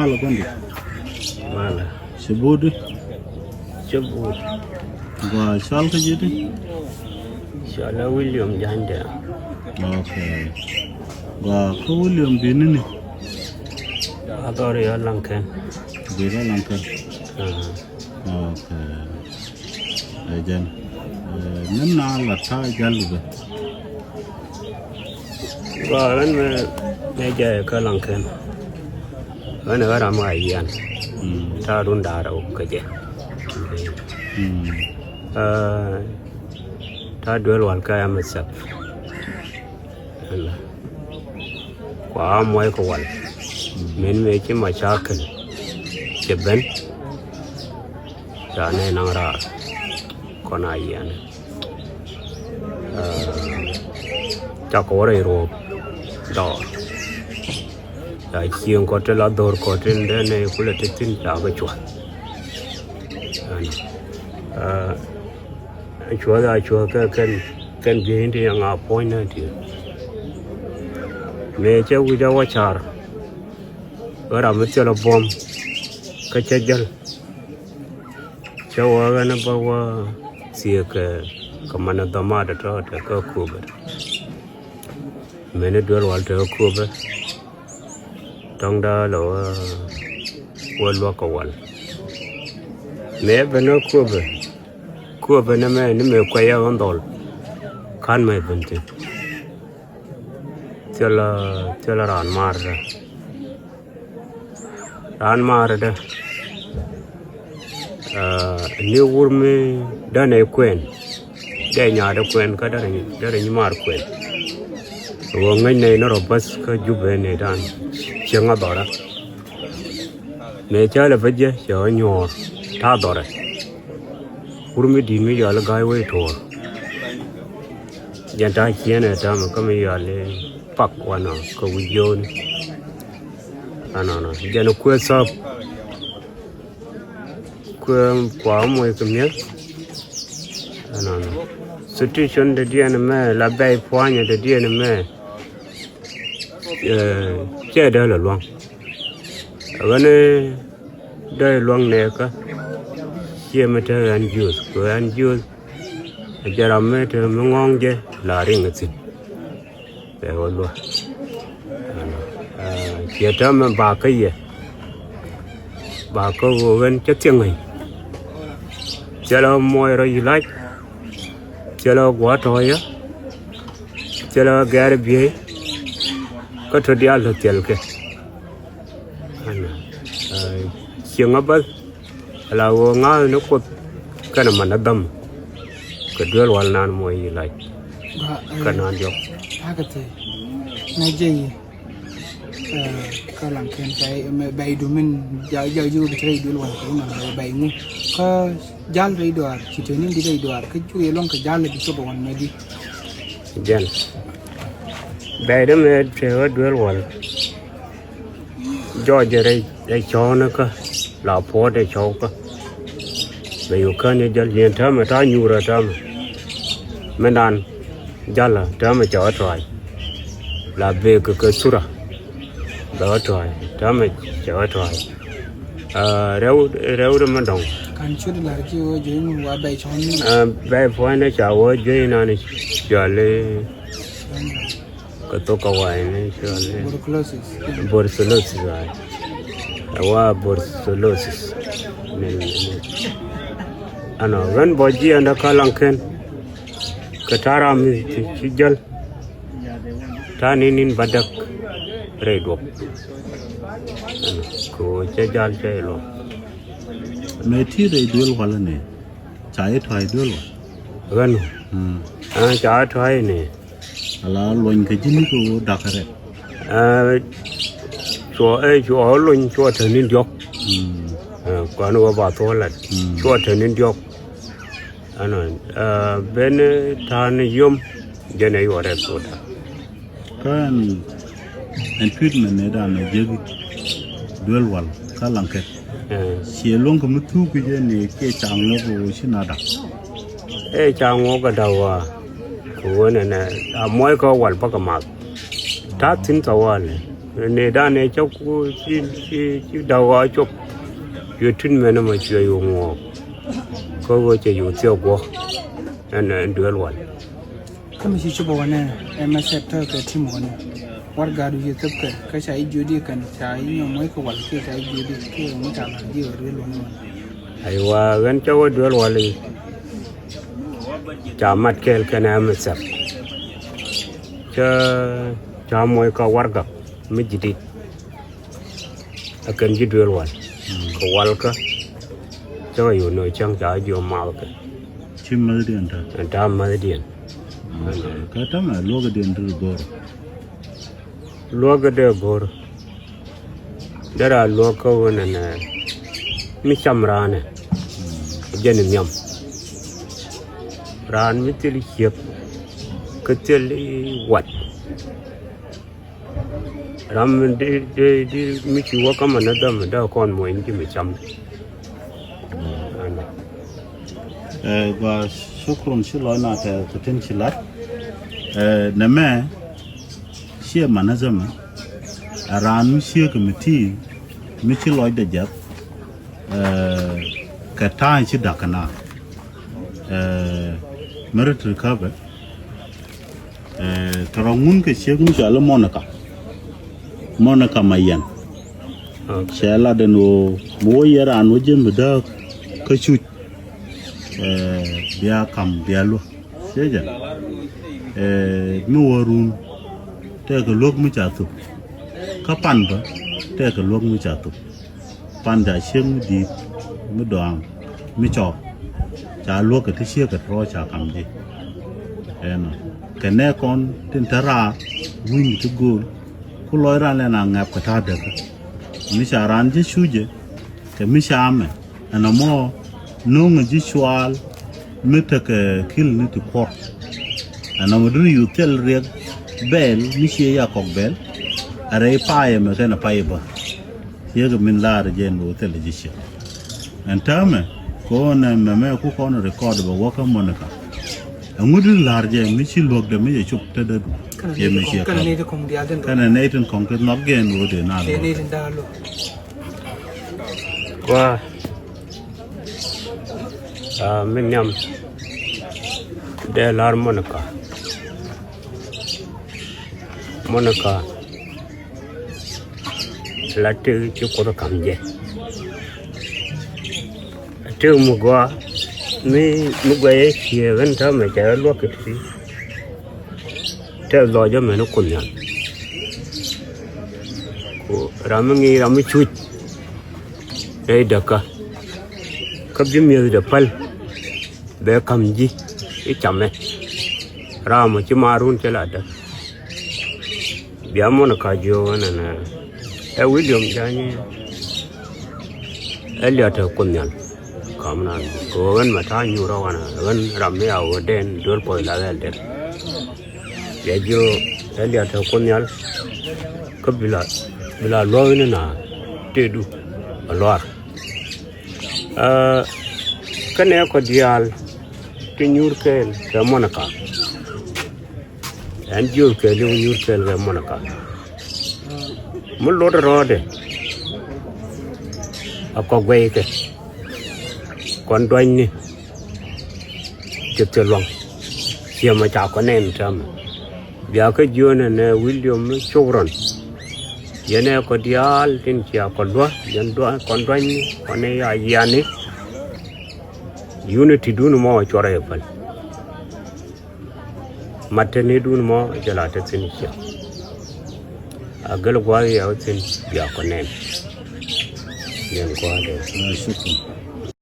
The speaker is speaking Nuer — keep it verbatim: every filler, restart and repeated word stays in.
Malɛ kɔn di. Malɛ. Ci budi. Ci budi. Gua cɔal kä ji̱ di. Cɔal ɛ William Jande. Ok. Gua kä William bi ni ni. A dhɔr yɔ Laŋkɛn. Bi kä Laŋkɛn. Ah. Ok. Ɛ jɛn. Ɛ, min na la ta̱a̱ jal bɛ. Gua ɣän mɛ, mɛ jɛ kä Laŋkɛn. Ɣän ɛ ɣän ram a yian. Mm. Ta̱a̱ run da̱a̱r ɛ wä kä jɛ. Mm. Ɛ, ta̱a̱ duel wal kä M S F. Ɛnɛ. Kua muɔc kɛ wal. Min mëë ci macakɛl cɛ ben. Ca nɛ naŋ raar. Kɔn a yiɛn. Ɛ, cakɔ wä rɛy ruɔ̱ɔ̱p dɔɔr. Ca cieŋ kɔ ti la dho̱r kɔ ti dee nɛ kulɛ ti thi̱n ca kɛ cua̱th. Ɛnɛ. Ɛ, Cuɔth a cuɔth kɛ kɛn, kɛn biey in ti yɛn a puɔ̱ny nɛ ti. Mëë cɛ wi̱c a wä car. Ɣän ram mi thilɛ buɔ̱m kä cä jäl. Cä wä ɣän bä wä thiëëk kɛ, kɛ manɛ dhɔmat tɔ̱ tɛ kä Kuɔbɛ. Mëni duel wal tɛ kä Kuɔbɛ. Tɔŋda lɛ wä, wä luäk kɛ wal. Mëë ben ɛ Kuɔbɛ. Kuɔbɛ ni mɛ, ni mɛ kuɛ yɛ ɣän dhɔl. Ka̱n mɛ ben thi̱n. Thilɛ, thilɛ raan maardɛ. Raan maardɛ. Ɛ, ni wur mi dänɛ kuɛn. Dee nyaatdä kuɛn kä derɛ, derɛ nyimaar kuɛn. Ɣöö ŋäcnɛ inɔ rɔ bäth kä Jubɛ ni dan cieŋ a dhɔrä. Mëë cä lɛ bä jɛ cɛ ɣä nyuɔ̱ɔ̱r ta̱a̱ dhɔrɛ. Wur mi di̱i̱t mi yɔal i̱ ga̱a̱c wec tuɔɔr. Jɛn ta̱a̱ cieenɛ täämɛ kä mi yɔal i̱ pak wanɔ kɛ wi̱c yio̱o̱ni. Ɛnɔnɔ jɛn i̱ kuëë thäp. Kuëë kua moc kɛ mi̱eth. Ɛnɔnɔ. Situation dee diɛn mɛ la bɛy pua̱nyɛ dee diɛn mɛ. Ɛ, cɛ dee lɛ lua̱ŋ. Ɛ ɣän dee lua̱ŋ nɛɛkä. Ciɛ mi te ɣän jiöth kɛ ɣän jiöth. Ɛ jɛ ram mi te mi ŋɔ̱ɔ̱ŋ jɛ la riŋ ɛ thi̱n. Bɛ wä luäk. Ɛnɔ, ɛ, ciɛ täämɛ bakä yɛ. Bakä ɣöö ɣän cä thiäŋ ɣäc. Thilɛ muɔc rɔ yi̱ lac. Thilɛ gua̱a̱th tɔ̱ɔ̱cä. Thilɛ gɛ̈r biey. Kä tɔ diaal tɔ thilkɛ. Ɛnɔ, ɛ, cieŋä bäth. Ala ɣöö ŋa̱a̱th ni Kuoth kɛnɛ man ni dhäm. Kɛ duel wal naan muɔc yi̱ lac. Kɛ naan diɔ̱k. Akɛ thɛy. Nɛ jɛ yi̱. Ɛ, kä Laŋkɛn ca bɛy du min ja, ja ji̱ wä bi te rɛy duel wal kɛ inɔ bɛy ŋu. Kä jal rɛy duaar ci te ni di rɛy duaar kä cu yɛ luɔ̱ŋ kɛ jal bi cop ɛ wan mɛ di. Jɛn. Bɛy dämɛ te ɣä duel wal. Jɔɔc rɛy, rɛy cɔwnikä la puɔ̱t rɛy cɔwkä. Bɛ yuk kän i̱ jäl yɛn täämɛ ta̱a̱ nyuurä täämɛ. Mindan jalä täämɛ cɛ ɣä tɔ̱a̱c. La bëë kɛ kɛ thura bɛ ɣä tɔ̱a̱c täämɛ cɛ ɣä tɔ̱a̱c. Aa, rɛw, rɛw ri mi dɔ̱ŋ. Kan cut lar ki ɣöö jiöc ŋun wa bɛy cɔwni. Aa, bɛy puɔ̱nydä ca wä jiöc inan cɔal i̱. Kɛ thok kɛ wa̱i̱ni cɔal i̱. Brucellosis. Brucellosis, ay. Ɛ wa brucellosis. Ni, ni. Ɛnɔ ɣän bɔ jiɛɛndä kä Laŋkɛn. Kɛ ta̱a̱ ram mi ci, ci jäl. Ta̱a̱ ni̱n ni̱n bädäk rɛy duɔ̱p. Ɛnɔ kɛ ɣöö cä jal cä iluɔ̱ŋ. Mëë ti rɛy duel walä ni. Ca i̱ tɔ̱a̱c duel wal. Ɣän. Mm. Aa, ca i̱ tɔ̱a̱c ni. Ala luɔ̱ny kä ji̱n i̱ kɛ ɣöö da̱k rɛk. Aa, cuɔ, ɛ, cuɔ luɔ̱ny cuɔ te ni̱n diɔ̱k. Mm. Aa, kɔn wä ba thuɔ̱k lat. Mm. Cuɔ te ni̱n diɔ̱k. Ɛnɔ, aa, ben, aa, ta̱a̱ ni yom jɛn ɛ yuɔr rɛk thuɔ̱k da̱k. Kä ɛn, ɛn treatment ni dan ɛ jek duel wal kä Laŋkɛn. Ɛ. Ciɛ luɔ̱ŋ kɛ mi thuk kɛ jɛ ni kiɛ ca ŋuɔk ɣöö ci na da̱k. Ɛ ca ŋuɔk kɛ da̱k wa. Kɛ ɣöö nɛnɛ a muɔc kä wal bäkɛ math. Ta̱a̱ thi̱n thawali. Ni dan ni cä ku ci, ci, ci daw a cop. Yö tin mɛn ma cuɛ yö ŋuɔɔk. Kä ɣöö cɛ yö thiɛ guɔ. Ɛn, ɛn duel wal. Kä mi ci cop wanɛ, ɛ mɛ sɛt tɔ kɛ tim wanɛ. Warɛgakdu ci thöp kɛ, kä ca i̱ jiöt i̱ kɛn, ca i̱ nyɔm wec kɛ wal kiɛ ca i̱ jiöt i̱ kiɛ ŋu ca la̱r ji̱ ɣöö duel wanɛ wanɛ. Aywa, ɣän cä wä duel wal i̱. Ca mat kɛɛl kɛn ɛ mɛ sɛt. Cä, ca moc kä warɛgak mi ji̱ dit. Ɛ kɛn ji̱ duel wal. Mm. Kɛ walkä. Cä kɛ yöö nöö cäŋ ca jiö mathkɛ. Ci mäthdiɛn ta̱a̱. Ɛn ta̱a̱ mäthdiɛn. Okay. Kä tämɛ luɔ̱kdiɛn dee go̱r. Luɔ̱k dee go̱r. Dee raa luɔ̱k kä ɣöö nɛnɛ mi cam raanɛ. Mm. Jɛn nhiam. Raan mi thil ciek. Kä thil wat. Ram mi di, di, di mi ci wä kä mɛ nä dhäm mi dee kɔn muɔ̱ny ji̱ mi cam. Ɛ, gua shukran ci lɔc na kɛ kɛ tin ci lat. Ɛ, nɛ mɛ ciɛ mɛ nä dhäm mi. Ɛ raan mi ciek mi ti mi ci lɔcdɛ jɛth. Ɛ, kɛ ta̱a̱ ci da̱k kɛ na. Ɛ, mi ri ti ri käpɛ. Ɛ, tɔrɔ ŋun kɛ ciek mi cɔal i̱ Monica. Monica Mayen. Okay. Cɛ lat ɛn ɣöö mi wä yɛ raan wä ji̱ mi dääk kä cuc. Ɛ, bia kam bia luäk. Ciɛ jɛ. Ɛ, mi wä run. Tɛkɛ luäk mi ca thuk. Kä pan bä. Tɛkɛ luäk mi ca thuk. Pan ca ciek mi di̱i̱t mi dɔaŋ mi cɔɔk. Ca luäk kɛ ti ciek kɛ tɔrɔ ca kam ji̱. Ɛnɔ kɛ nɛ kɔn tin te raar wi̱ny ti gööl. Ku lɔc ran lɛn a ŋɛp kɛ ta̱a̱ däkä. Mi ca ran ji̱ cucɛ kɛ mi ca mɛ ɛn ɛmɔ no̱o̱ŋɛ ji̱ cuaal. Mi tekɛ kil ni ti kuɔr. Ɛn nɔmɔ duni yu thil riɛk bɛɛl mi cie ya kɔk bɛɛl. A rɛy payɛ mɛ kɛn a payɛ bä. Ciek min laar jɛ ɛn bɛ wä thil ji̱ ciek. Ɛn täämɛ kɛ ɣöö nɛ mɛmɛ ku kɔn record bɛ wä kä Monica. Ɛŋu duni laar jɛ mi ci luäk dɛ mi jɛ cop te dee du. Ciɛ mi ciɛ kɔn. Kɛnɛ nɛy tin kɔn kɛ nhɔk jɛ ɛn ɣöö dee na luäk. Kua. Aa, mi nhiam dee lar Monica. Monica la tëk ci Kuoth kam jɛ. Tëk mi gɔaa mi, mi guɛcɛ ciɛ ɣän täämɛ cɛ luäk kɛ ti. Tɛth lɔcä mɛn Kuoth Nhial. Ku ram mi ŋi̱i̱c ram mi cuc rɛy däkä. Kä bi mi̱ethdɛ päl bɛ ka̱m ji̱ i̱ camɛ. Ram ɔ ci maarun cä latdä. Bia Monica jiök ɛn ɛn ɛ William Jany. Ɛ liat ɛ Kuoth Nhial. Ka̱m naan kɛ ɣöö ɣän mɛ ta̱a̱ nyuur ɛ wanɛ ɣän ram mi a ɣöö dɛn duel puɔth la ɣɛl dɛn. Bia jiök ɛ liat ɛ Kuoth Nhial. Kä bi la, bi la luɔ̱ɔ̱k ni na tëëdu ɛ luaar. Aa, kä nɛ kɔ diaal ti nyuur kɛɛl kɛ Monica. Ɛn jiöth kɛɛl i̱ wä nyuur kɛɛl kɛ Monica. Mi lot rɔɔdɛ a kɔ guɛykɛ. Kɔn duanyni ti thil luaŋ. Ciɛ mɛ ca kɔ nɛn täämɛ. Bia kä jiöönɛ nɛ William mi cuk rɔn. Yɛn ɛ kɔ diaal tin cia kɔ luä yɛn dua̱ kɔn dua̱nyni kɔn ɛ ya yiani. Unity dun mɔ cuɔrɛ ɛ päl. Mateni dun mɔ jɛ la te thin cia. A gel gua̱a̱th yɛ wä thin bia kɔ nɛn. Yɛn gua̱a̱th dee. Aa, shukran.